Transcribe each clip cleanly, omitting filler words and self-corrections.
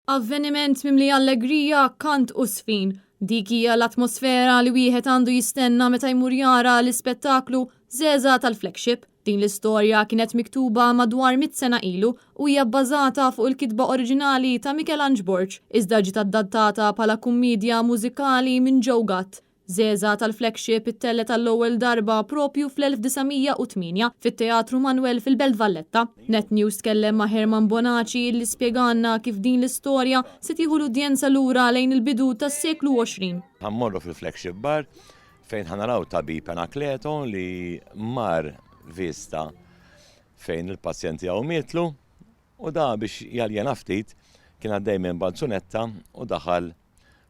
Avveniment mimli allegrija, kant u żfin. Dik hija l-atmosfera li wieħed għandu jistenna meta jmur jara l-ispettaklu Żegħżagħ tal-Flagship. Din l-istorja kienet miktuba madwar 100 sena ilu u hija bbażata fuq il-kitba oriġinali ta' Mikelanġ Borg, iżda ġiet adattata bħala kummiedja mużikali minn Joe Gatt. Żegħżagħ tal-Flagship ittellgħet għall-ewwel darba propju fl-1908 fit-Teatru Manoel fil-Belt Valletta. Net News tkellem ma' Herman Bonaci li spjegalna kif din l-istorja se tieħu l-udjenza lura lejn il-bidu tas-seklu 20. Ħa mmorru fil-Flagship Bar fejn ħa naraw tabib Anacleto li mar vista fejn il-pazjent tiegħu mietlu u da biex jaljena ftit kien għaddej minn balzunetta u daħal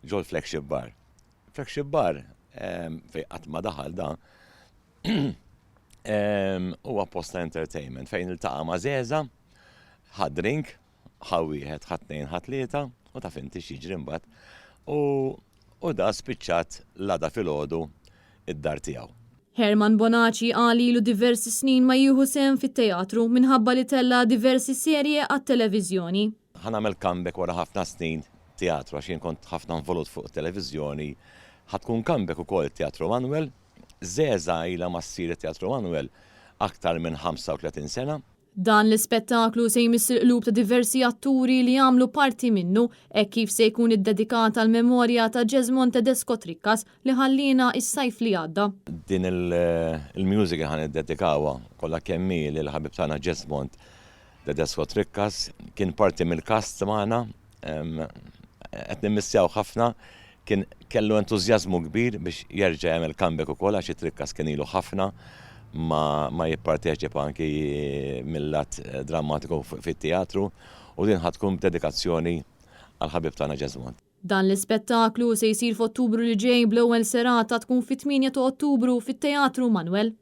ġol-Flagship Bar. Flagship Bar fejn qatt ma daħal da huwa post ta' entertainment fejn iltaqa' ma' żegħża, ħa drink, ħa wieħed, ħa tnejn, ħa tlieta u taf inti x'jiġri mbagħad. U u da spiċċat l-għada filgħodu id-dar tiegħu. Herman Bonaci qal ilu diversi snin ma jieħu sehem fit-teatru minħabba li tella' diversi serje għat-televiżjoni. Ħa nagħmel comeback wara ħafna snin teatru għax jien kont ħafna involut fuq it-televiżjoni. Ħa tkun comeback ukoll it-Teatru Manuel. Żegħża ilha ma ssir it-Teatru Manuel aktar minn 35 sena. Dan l-ispettaklu se jmiss il-qlub ta' diversi atturi li għamlu parti minnu hekk kif se jkun iddedikat għall-memorja ta' Jesmond Tedesco Trickas li ħalliena s-sajf li għadda. Din il-musical ħa niddedikawha kollha kemm hi lill-ħabib tagħna Jesmond Tedesco Trickas. Kien parti mill-cast magħna, qed nimmissjaw ħafna, kien kellu entużjażmu kbir biex jerġa' jagħmel comeback ukoll għax it-Trickas kien ilu ħafna ma, ma jipparteċipa anki mill-lat drammatiku fit-teatru u din ħa tkun b'dedikazzjoni għall-ħabib tagħna Jesmond. Dan l-ispettaklu se jsir f'Ottubru li ġej bl-ewwel serata tkun fit-8 ta' Ottubru fit-Teatru Manoel.